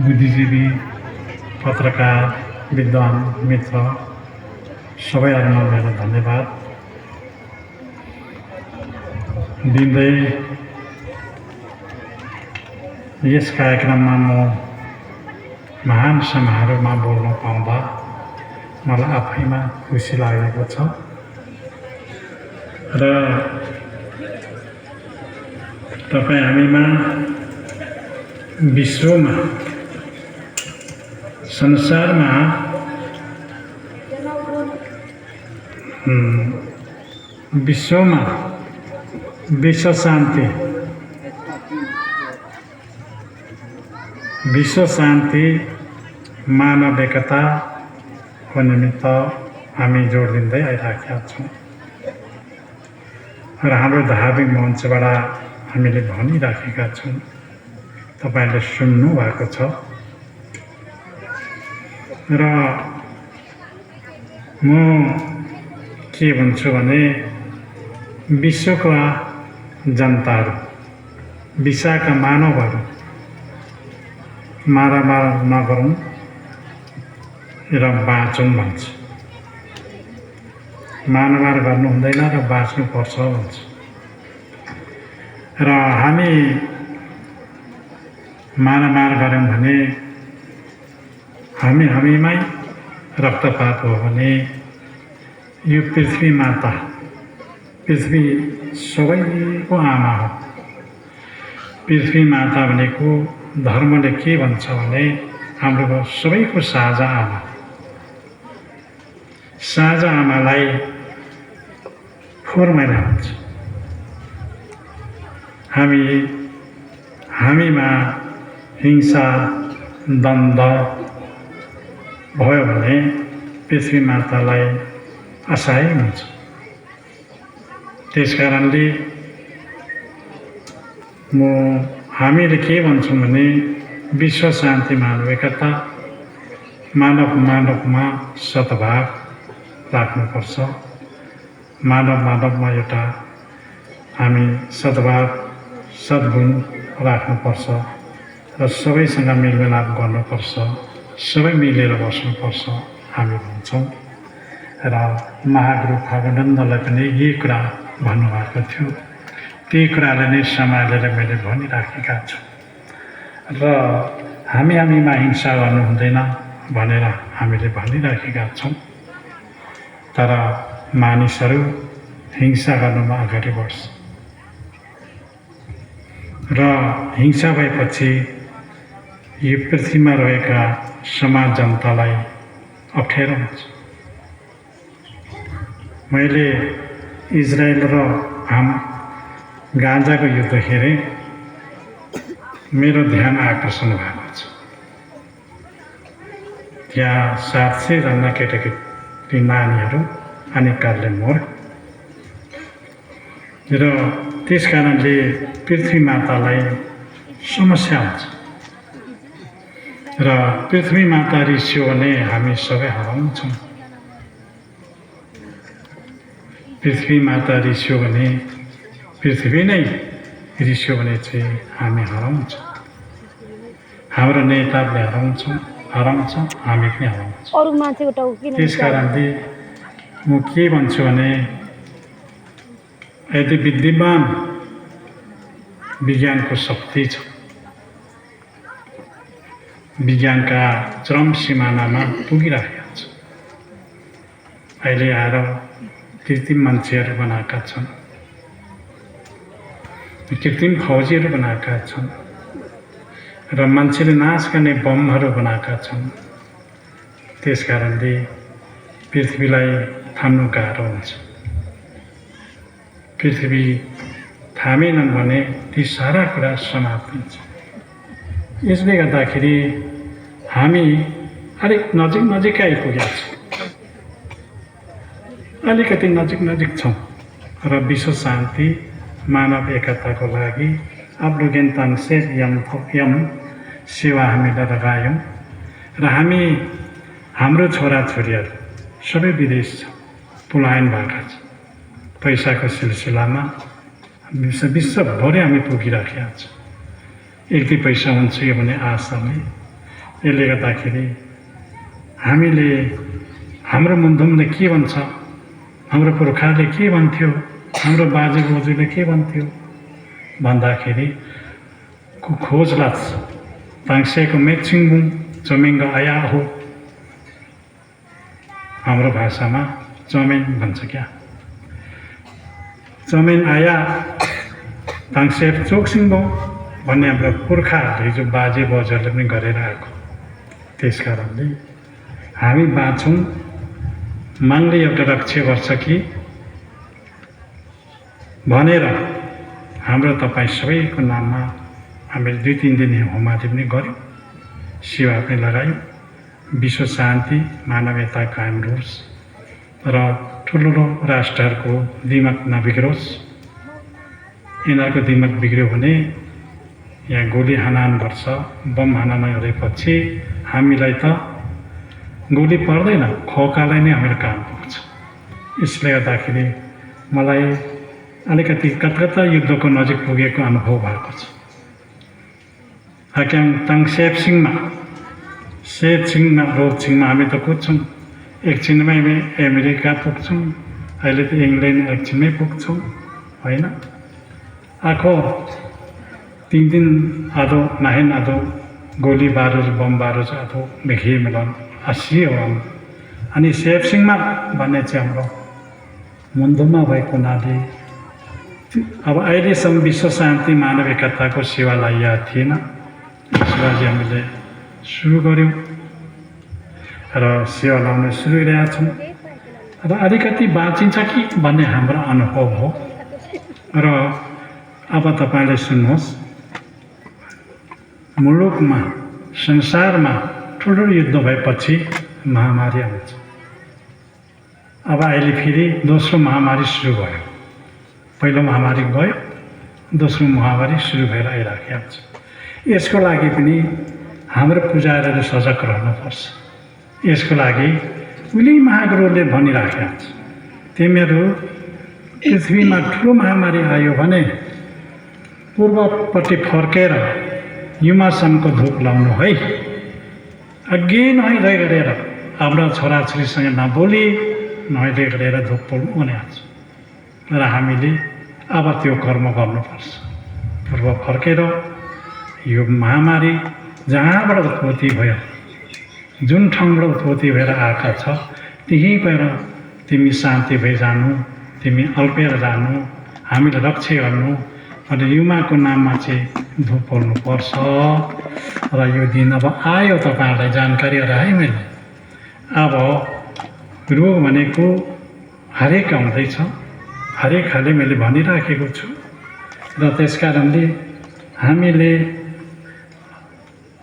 बुद्धिजीवी पत्रकार विद्वान मित्र सबैहरुमा मेरो धन्यवाद दिँदै यस कार्यक्रममा म महान समारोहमा बोल्न पाउँदा मलाई आफैमा खुसी लागेको छ र तपाईँ हामीमा विश्वमा संसारमा विश्वमा विश्व शान्ति मानव एकताको निमित्त हामी जोड दिँदै आइरहेका छौँ र हाम्रो धार्मिक मञ्चबाट हामीले भनिराखेका छौँ तपाईले सुन्नु भएको छ र म के भन्छु भने विश्वका जनताहरू विश्वका मानवहरू मारामार नगरौँ र बाँचौँ भन्छ मारामार गर्नु हुँदैन र बाँच्नुपर्छ भन्छ र हामी मारामार गऱ्यौँ भने हामीमै रक्तपात हो भने यो पृथ्वी माता पृथ्वी सबैको आमा हो पृथ्वी माता भनेको धर्मले के भन्छ भने हाम्रो सबैको साझा आमालाई फोहोर मैला हुन्छ हामीमा हिंसा द्वन्द्व भयो भने पृथ्वी मातालाई असहाय हुन्छ त्यसकारणले हामीले के भन्छौँ भने विश्व शान्ति मानव एकता मानवमा सद्भाव राख्नुपर्छ मानवमा एउटा हामी सद्भाव सद्गुण राख्नुपर्छ र सबैसँग मेलमिलाप गर्नुपर्छ सबै मिलेर बस्नुपर्छ हामी भन्छौँ र महागुरु खगनन्दलाई पनि यही कुरा भन्नुभएको थियो त्यही कुरालाई नै सम्हालेर मैले भनिराखेका छु र हामीमा हिंसा गर्नु हुँदैन भनेर हामीले भनिराखेका छौँ तर मानिसहरू हिंसा गर्नुमा अगाडि बढ्छ र हिंसा भएपछि यो पृथ्वीमा रहेका समाज जनतालाई अप्ठ्यारो हुन्छ मैले इजरायल र गाजाको युद्ध हेरेँ मेरो ध्यान आकर्षण भएको छ त्यहाँ 700 जना केटाकेटी नानीहरू अनेकले मर्यो र त्यस कारणले पृथ्वी मातालाई समस्या हुन्छ र पृथ्वी माता रिस्यो भने हामी सबै हराउँछौँ पृथ्वी माता रिस्यो भने पृथ्वी नै रिस्यो भने चाहिँ हामी हराउँछौँ हाम्रो नेताले हराउँछ हामी पनि हराउँछौँ त्यस कारणले म के भन्छु भने यदि विद्यमान विज्ञानको शक्ति छ विज्ञानका चरम सिमानामा पुगिरहेका छ अहिले आएर कृत्रिम मान्छेहरू बनाएका छन् कृत्रिम फौजीहरू बनाएका छन् र मान्छेले नाश गर्ने बमहरू बनाएका छन् त्यस कारणले पृथ्वीलाई थाम्नु गाह्रो हुन्छ पृथ्वी थामेनन् भने ती सारा कुरा समाप्त हुन्छ यसले गर्दाखेरि हामी अलिक नजिक आइपुगेका छौँ अलिकति नजिक छौँ र विश्व शान्ति मानव एकताको लागि आफ्नो ज्ञान यम सेवा हामीले लगायौँ र हाम्रो छोराछोरीहरू सबै विदेश छ पलायन भएका छ पैसाको सिलसिलामा विश्वभरि हामी पुगिराखेका छौँ एक दुई पैसा हुन्छ भने आशाले यसले गर्दाखेरि हामीले हाम्रो मुन्धुमले के भन्छ, हाम्रो पुर्खाले के भन्थ्यो, हाम्रो बाजे बोजूले के भन्थ्यो भन्दाखेरि खोज लाग्छ। ताङ्सेको मेचिङबुङ चमेङ्ग आया हो, हाम्रो भाषामा चमेन भन्छ क्या। चमेन आया ताङ्सेप चोकसिङबो भन्ने हाम्रो पुर्खाहरूले जो बाजे बजहरूले पनि गरेर आएको। त्यस कारणले हामी बाँचौँ, मागले एउटा रक्षा गर्छ कि भनेर हाम्रो तपाईँ सबैको नाममा हामीले 2-3 दिन होमादि पनि गऱ्यौँ, सेवा पनि लगायौँ। विश्व शान्ति मानवीयता कायम रहोस् र ठुल्ठुलो राष्ट्रहरूको दिमाग नबिग्रोस्। यिनीहरूको दिमाग बिग्रियो भने यहाँ गोली हानाहान गर्छ, बम हानाहान गरेपछि हामीलाई त गोली पर्दैन, खोकालाई नै हाम्रो काम पुग्छ। यसले गर्दाखेरि मलाई अलिकति कता युद्धको नजिक पुगेको अनुभव भएको छ। हाक्याङ ताङसेपसिङमा सेपसिङमा रोपसिङमा हामी त कुद्छौँ, एकछिनमै अमेरिका पुग्छौँ, अहिले त इङ्ल्यान्ड एकछिनमै पुग्छौँ होइन। आखो 3 दिन आधो नाहेन आधो गोली बारुद बम बारुद आधो देखिए मिलन आसिए हो। अनि सेपसिङमा भन्ने चाहिँ हाम्रो मुन्धुममा भएको हुनाले अब अहिलेसम्म विश्व शान्ति मानव एकताको सेवा लगाइएको थिएन। सेवाजी हामीले सुरु गऱ्यौँ र सेवा लगाउन सुरु गरिरहेका छौँ र अलिकति बाँचिन्छ कि भन्ने हाम्रो अनुभव हो। र अब तपाईँले सुन्नुहोस्, मुलुकमा संसारमा ठुल्ठुलो युद्ध भएपछि महामारी आउँछ। अब अहिले फेरि दोस्रो महामारी सुरु भयो। पहिलो महामारी गयो, दोस्रो महामारी सुरु भएर आइराखेको छ। यसको लागि पनि हाम्रो पुजारीहरू सजग रहनुपर्छ। यसको लागि उहिले महागुरुले भनिराखेका छ, तिमीहरू पृथ्वीमा ठुलो महामारी आयो भने पूर्वपट्टि फर्केर युमासनको धूप लाउनु है। अघि नुहाइधुवाइ गरेर आफ्ना छोराछोरीसँग नबोली नुहाइधुवाइ गरेर धूप पोल्नु भनेको छ। र हामीले अब त्यो कर्म गर्नुपर्छ। पूर्व फर्केर यो महामारी जहाँबाट उत्पत्ति भयो, जुन ठाउँबाट उत्पत्ति भएर आएका छ त्यहीँ गएर तिमी शान्ति भइजानु, तिमी अल्पेर जानु, हामीले रक्षा गर्नु अनि युमाको नाममा चाहिँ धूप पोल्नुपर्छ। र यो दिन अब आयो, तपाईँहरूलाई जानकारी गराएँ मैले। अब रोग भनेको हरेक आउँदैछ, हरेक खाले मैले भनिराखेको छु। र त्यस कारणले हामीले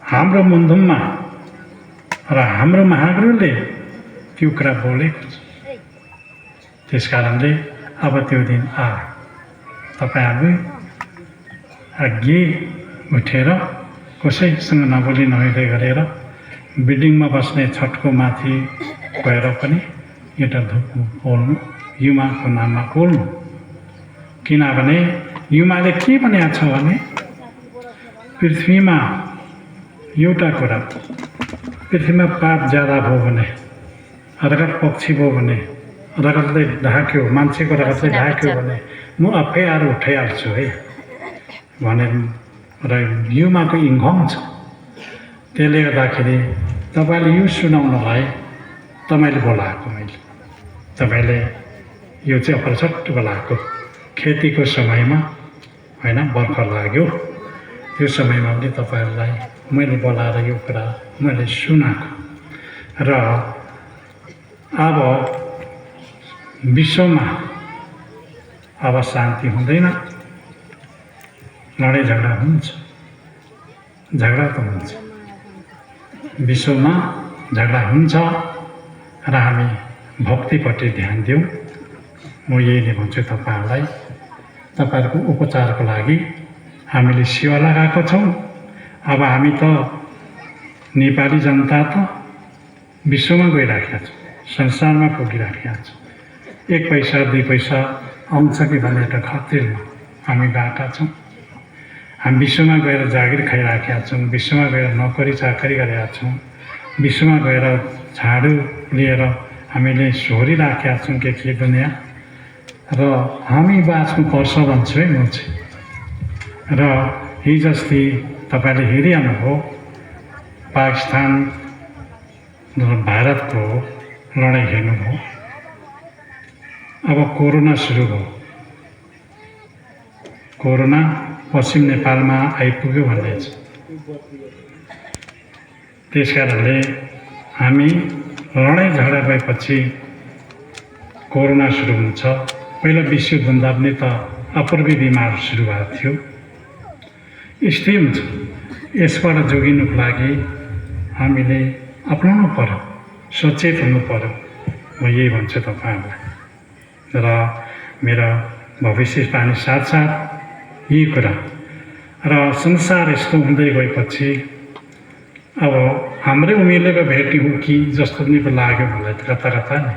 हाम्रो मुन्धुममा र हाम्रो महागुरुले त्यो कुरा बोलेको छ। त्यस कारणले अब त्यो दिन आयो। तपाईँहरू अघि उठेर कसैसँग नबोली नहुँदै गरेर बिल्डिङमा बस्ने छतको माथि गएर पनि एउटा धुप पोल्नु, युमाको नाममा पोल्नु। किनभने युमाले के भनेको छ भने पृथ्वीमा एउटा कुरा, पृथ्वीमा पाप ज्यादा भयो भने, रगत पक्षी भयो भने, रगतले ढाक्यो, मान्छेको रगतले ढाक्यो भने म आफै आएर उठाइहाल्छु है भनेर र युमाको इङ्घम छ। त्यसले गर्दाखेरि तपाईँले यो सुनाउनलाई तपाईँले बोलाएको मैले, तपाईँले यो चाहिँ अप्रचट्ट बोलाएको। खेतीको समयमा होइन, बर्खा लाग्यो त्यो समयमा पनि तपाईँहरूलाई मैले बोलाएर यो कुरा मैले सुनाएको। र अब विश्वमा अब शान्ति हुँदैन, लडाइँ झगडा हुन्छ, झगडा त हुन्छ, विश्वमा झगडा हुन्छ र हामी भक्तिपट्टि ध्यान दिउँ। म यही नै भन्छु तपाईँहरूलाई। तपाईँहरूको उपचारको लागि हामीले सेवा लगाएको छौँ। अब हामी त नेपाली जनता त विश्वमा गइराखेका छ, संसारमा पुगिराखेका छ। 1 पैसा 2 पैसा आउँछ कि भन्ने एउटा खातिरमा हामी गएका छौँ। हामी विश्वमा गएर जागिर खाइराखेका छौँ, विश्वमा गएर नोकरी चाकरी गरेका छौँ, विश्वमा गएर झाडु लिएर हामीले सोहोरिराखेका छौँ के दुनियाँ। र हामी बाँच्नुपर्छ भन्छु है म चाहिँ। र हिजोअस्ति तपाईँले हेरिहाल्नुभयो पाकिस्तान र भारतको लडाइँ हेर्नुभयो। अब कोरोना सुरु भयो, कोरोना पश्चिम नेपालमा आइपुग्यो भन्ने छ। त्यस कारणले हामी लडाइँ झगडा भएपछि कोरोना सुरु हुन्छ। पहिला विश्वभन्दा पनि त अपूर्वी बिमार सुरु भएको थियो। यस्तै हुन्छ। यसबाट जोगिनुको लागि हामीले अपनाउनु पर्यो, सचेत हुनु पर्यो। म यही भन्छु तपाईँहरूलाई। र मेरो भविष्यवाणी साथसाथ यही कुरा। र संसार यस्तो हुँदै गएपछि अब हाम्रै उमेरले भेट्ने हो कि जस्तो पनि लाग्यो मलाई कता कता नि।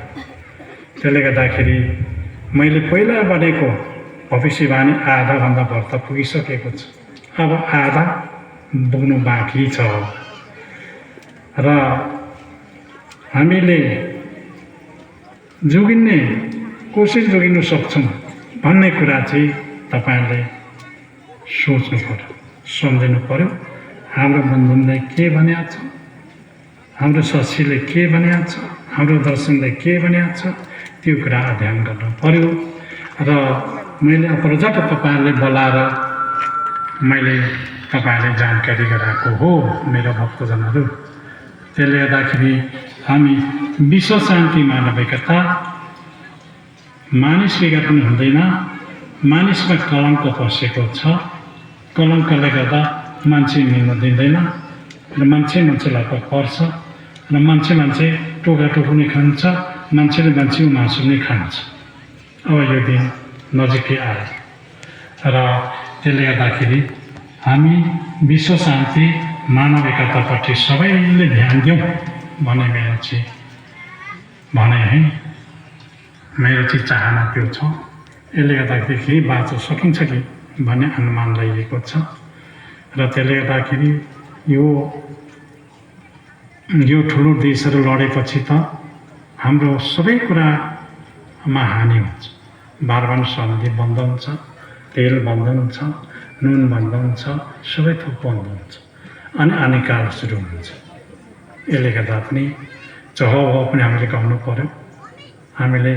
त्यसले गर्दाखेरि मैले पहिला भनेको भविष्यवाणी आधाभन्दा बढी त पुगिसकेको छ। अब आधा पुग्नु बाँकी छ। र हामीले जोगिने कोसिस जोगिन सक्छौँ भन्ने कुरा चाहिँ तपाईँहरूले सोच्नु पर्यो, सम्झिनु पर्यो। हाम्रो बन्धुले के भनेको छ, हाम्रो शशीले के भनेको छ, हाम्रो दर्शनले के भनेको छ, त्यो कुरा अध्ययन गर्नु पर्यो। र मैले पर्याप्त तपाईँहरूले बोलाएर मैले तपाईँहरूले जानकारी गराएको हो मेरो भक्तजनहरू। त्यसले गर्दाखेरि हामी विश्व शान्ति मानविकता मानिस बिगार्नु हुँदैन। मानिसमा कलङ्क पसेको छ। कलङ्कले गर्दा मान्छे मिल्न दिँदैन र मान्छेलाई पर्छ र मान्छे टोकाटोको नै खान्छ, मान्छेले मान्छेको मासु नै खान्छ। अब यो दिन नजिकै आयो र त्यसले गर्दाखेरि हामी विश्व शान्ति मानविकतापट्टि सबैले ध्यान दिउँ भन्ने मेरो चाहिँ भने है। मेरो चाहिँ चाहना त्यो छ। यसले गर्दाखेरि केही बाँच्न सकिन्छ कि भन्ने अनुमान लगाइएको छ। र त्यसले गर्दाखेरि यो ठुलो देशहरू लडेपछि त हाम्रो सबै कुरामा हानि हुन्छ। बारबार सन्धि बन्द हुन्छ, तेल बन्द हुन्छ, नुन बन्द हुन्छ, सबै थोक बन्द हुन्छ अनि अनिकाल सुरु हुन्छ। यसले गर्दा पनि चहभाव पनि हामीले गर्नु पर्यो। हामीले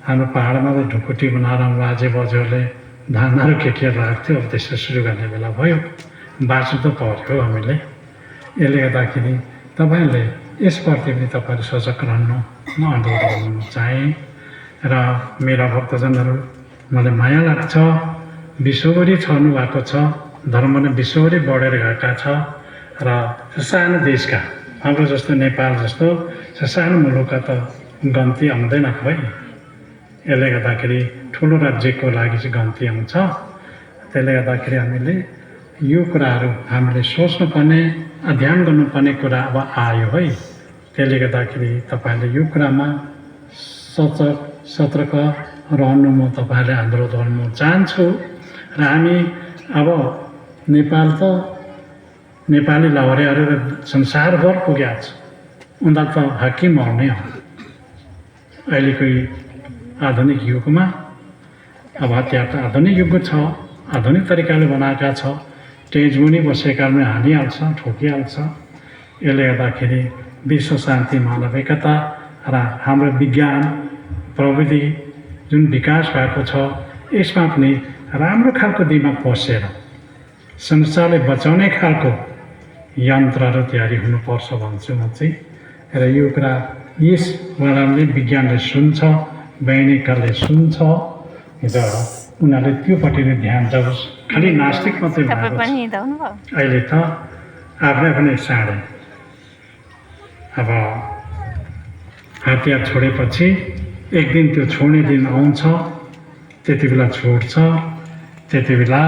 हाम्रो पाहाडमा त ढुकुटी बनाएर बाजे बज्यूहरूले धानहरू के राख्थ्यो। अब त्यसो सुरु गर्ने बेला भयो, बाँच्नु त पर्यो हामीले। यसले गर्दाखेरि तपाईँहरूले यसप्रति पनि तपाईँहरू सजग रहनु म अनुरोध गर्नु चाहेँ। र मेरा भक्तजनहरू मलाई माया लाग्छ। विश्वभरि छर्नु भएको छ, धर्म नै विश्वभरि बढेर गएका छ। र सानो देशका हाम्रो जस्तो नेपाल जस्तो सानो मुलुकका त गन्ती आउँदैन है। यसले गर्दाखेरि ठुलो राज्यको लागि चाहिँ गन्ती आउँछ। त्यसले गर्दाखेरि हामीले यो कुराहरू हामीले सोच्नुपर्ने, अध्ययन गर्नुपर्ने कुरा अब आयो है। त्यसले गर्दाखेरि तपाईँहरूले यो कुरामा सतर्क रहनु म तपाईँहरूले अनुरोध गर्नु चाहन्छु। र हामी अब नेपाल त नेपाली लाहुरेहरू संसारभर पुगेको छ। उनीहरू त हाकिम आउने हो अहिलेको आधुनिक युगमा। अब त्यहाँ त आधुनिक युग छ, आधुनिक तरिकाले बनाएका छ। टेजमुनि बसेका पनि हालिहाल्छ, ठोकिहाल्छ। यसले गर्दाखेरि विश्व शान्ति मानविकता र हाम्रो विज्ञान प्रविधि जुन विकास भएको छ यसमा पनि राम्रो खालको दिमाग पसेर संसारलाई बचाउने खालको यन्त्रहरू तयारी हुनुपर्छ भन्छु म चाहिँ। र यो कुरा यस उहाँहरूले विज्ञानले सुन्छ, वैज्ञानिकहरूले सुन्छ र उनीहरूले त्योपट्टि नै ध्यान जाओस्। खालि नास्तिक मात्रै भएको छ अहिले त आफ्नै साँडे। अब हतियार छोडेपछि एक दिन त्यो छोड्ने दिन आउँछ, त्यति बेला छोड्छ, त्यति बेला